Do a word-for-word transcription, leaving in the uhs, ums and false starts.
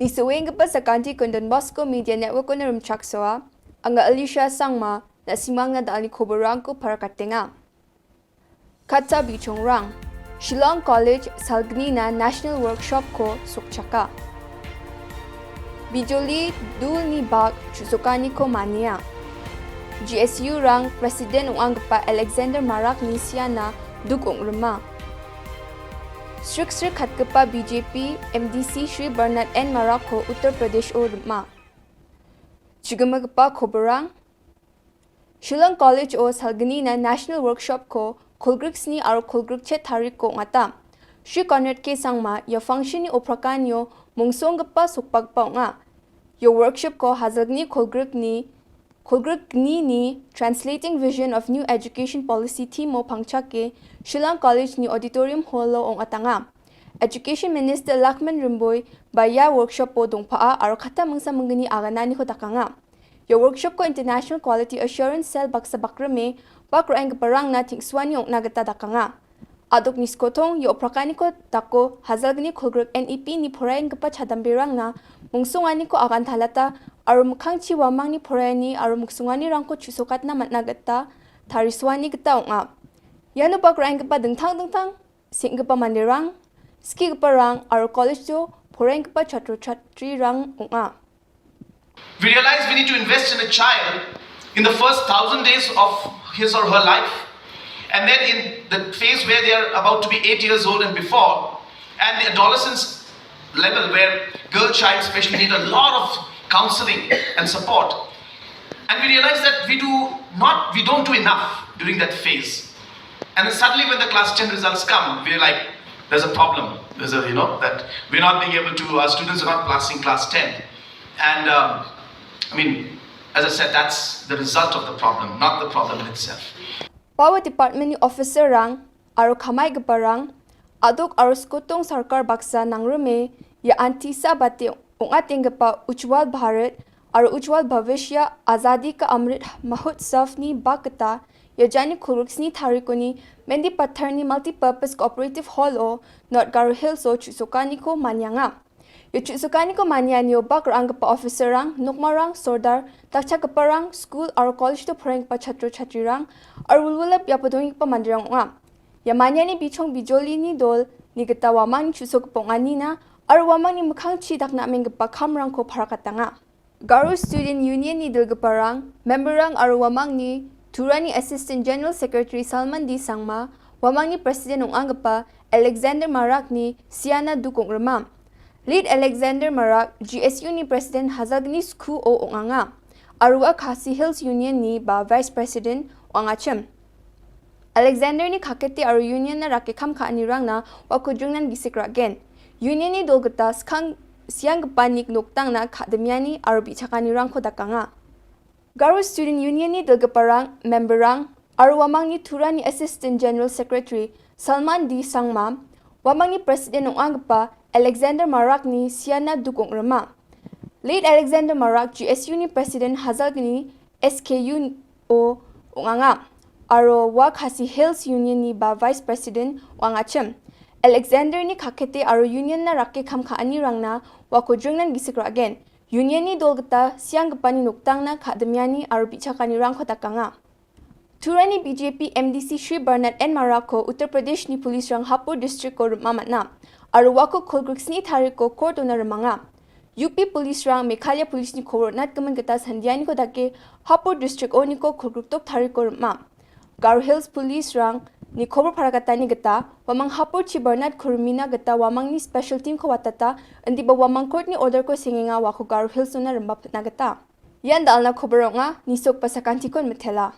Nisoenggipa sakantikon Don Bosco Media Network-ona rimchaksoa. Anga Alicia Sangma, na·simangna da·alni koborangko parakatenga. Katsa bichongrang. Shillong College salgnina National Workshop-ko sokchaka. Bijoli dulni bak chu·sokaniko mania. G S U-rang President ong·anggipa Alexander Marakni siana duk ong·rima. Sriksrik katgipa B J P M D C Shri Bernard N Marakko Uttar Pradesh-o rima. Chigimagipa koborang. Shillong College-o salgnina National Workshop-ko kolgriksni aro kolgrikchet tarikko ong·ata. Shri Conrad K Sangma ia function-ni oprakanio mongsonggipa sokbagipa ong·a. Ia workshop-ko hajalgni kolgrikni, kolgriknini Translating Vision of New Education Policy theme-o pangchake Shillong College-ni auditorium hall-o ong·atanga. Education Minister Lakman Rymbui ba ia workshop-o dongpa·a aro katta mingsa minggni agananiko dakanga. Ia workshop-ko International Quality Assurance Cell baksa bakrime bak ra·enggiparangna teng·suani ong·na gita dakanga. Adok niskotong ia oprakaniko dako hajalgni kolgrik N E P-ni poraienggipa chadamberangna mongsonganiko agantalata aro mikkangchi uamangni poraiani aro miksonganirangko chu·sokatna man·a gita tarisoani gita ong·a. Iano bak ra·enggipa dingtang dingtang seng·gipa manderang, skigiparang aro college-o poraienggipa chatro chatrirang ong·a. We realize we need to invest in a child in the first thousand days of his or her life, and then in the phase where they are about to be eight years old and before, and the adolescence level where girl child especially need a lot of counseling and support. And we realize that we do not, we don't do enough during that phase. And then suddenly when the class ten results come, we're like, "There's a problem. There's a, you know, that we're not being able to, our students are not passing class ten." And, um, I mean, as I said, that's the result of the problem, not the problem in itself. Power Department-ni officer-rang aro kamaigiparang, adok aro skotong sarkar baksa nangrime ia antisa bate ong·atenggipa Ujjwal Bharat aro Ujjwal Bhavishya Azadi Ka Amrit Mahotsav-ni bak gita ia jani kolgriksni tarikoni Mendipatharni Multipurpose Cooperative Hall-o North Garo Hills-o chu·sokaniko manianga. Ia chu·sokaniko manianio bak ra·anggipa officer-rang, nokmarang, sordar, dakchakgiparang, skul aro college-o poraienggipa chatro chatrirang aro wilwilao biapo dongenggipa manderang ong·a. Ia maniani bichong bijolini dolni gita uamangni chu·sokgipa ong·anina aro uamangni mikkangchi dakna am·enggipa kamrangko parakatanga. Garo Student Union-ni dilgiparang, member-rang aro uamangni Turani Assistant General Secretary Salman D Sangma, uamangni President ong·anggipa Alexander Marakni siana duk ong·rima. Lead Alexander Marak G S U-ni President hajalgni skuo ong·anga, aro ua Khasi Hills Union-ni ba Vice President ong·achim. Alexander-ni kakete aro union-na rake kam ka·anirangna uako jringnan gisik ra·gen. Union-ni dol gita skang sianggipa nik noktangna ka·dimiani aro bi·chakanirangko dakanga. Garo Student Union-ni dilgiparang, member-rang aro uamangni Turani Assistant General Secretary Salman D Sangma, uamangni President ong·anggipa Alexander Marakni siana duk ong·rima. Lead Alexander Marak G S U-ni President hajalgni S K U-o ong·anga aro ua Khasi Hills Union-ni ba Vice President ong·achim. Alexander-ni kakete aro union-na rake kam ka·anirangna uako jringnan gisik ra·gen. Union-ni dol gita sianggipani noktangna ka·dimiani aro bi·chakanirangko dakanga. Turani B J P M D C Shri Bernard N Marakko Uttar Pradesh-ni police-rang Hapur district-o rim·a man·a aro uako kolgriksni tariko court-ona rimanga. U P police-rang Meghalaya police-ni kobor on·atgimin gita sandianiko dake Hapur district-oniko kolgrikdok tariko rim·a. Garo Hills police-rangni kobor paragatani gita uamang Hapur chi Bernard-ko rimina gita uamangni special team-ko watata, indiba uamang court-ni order-ko sengenga uako Garo Hills-ona rimba pitna gita. Ian da·alna kobor ong·a, nisokba sakantikon mitela.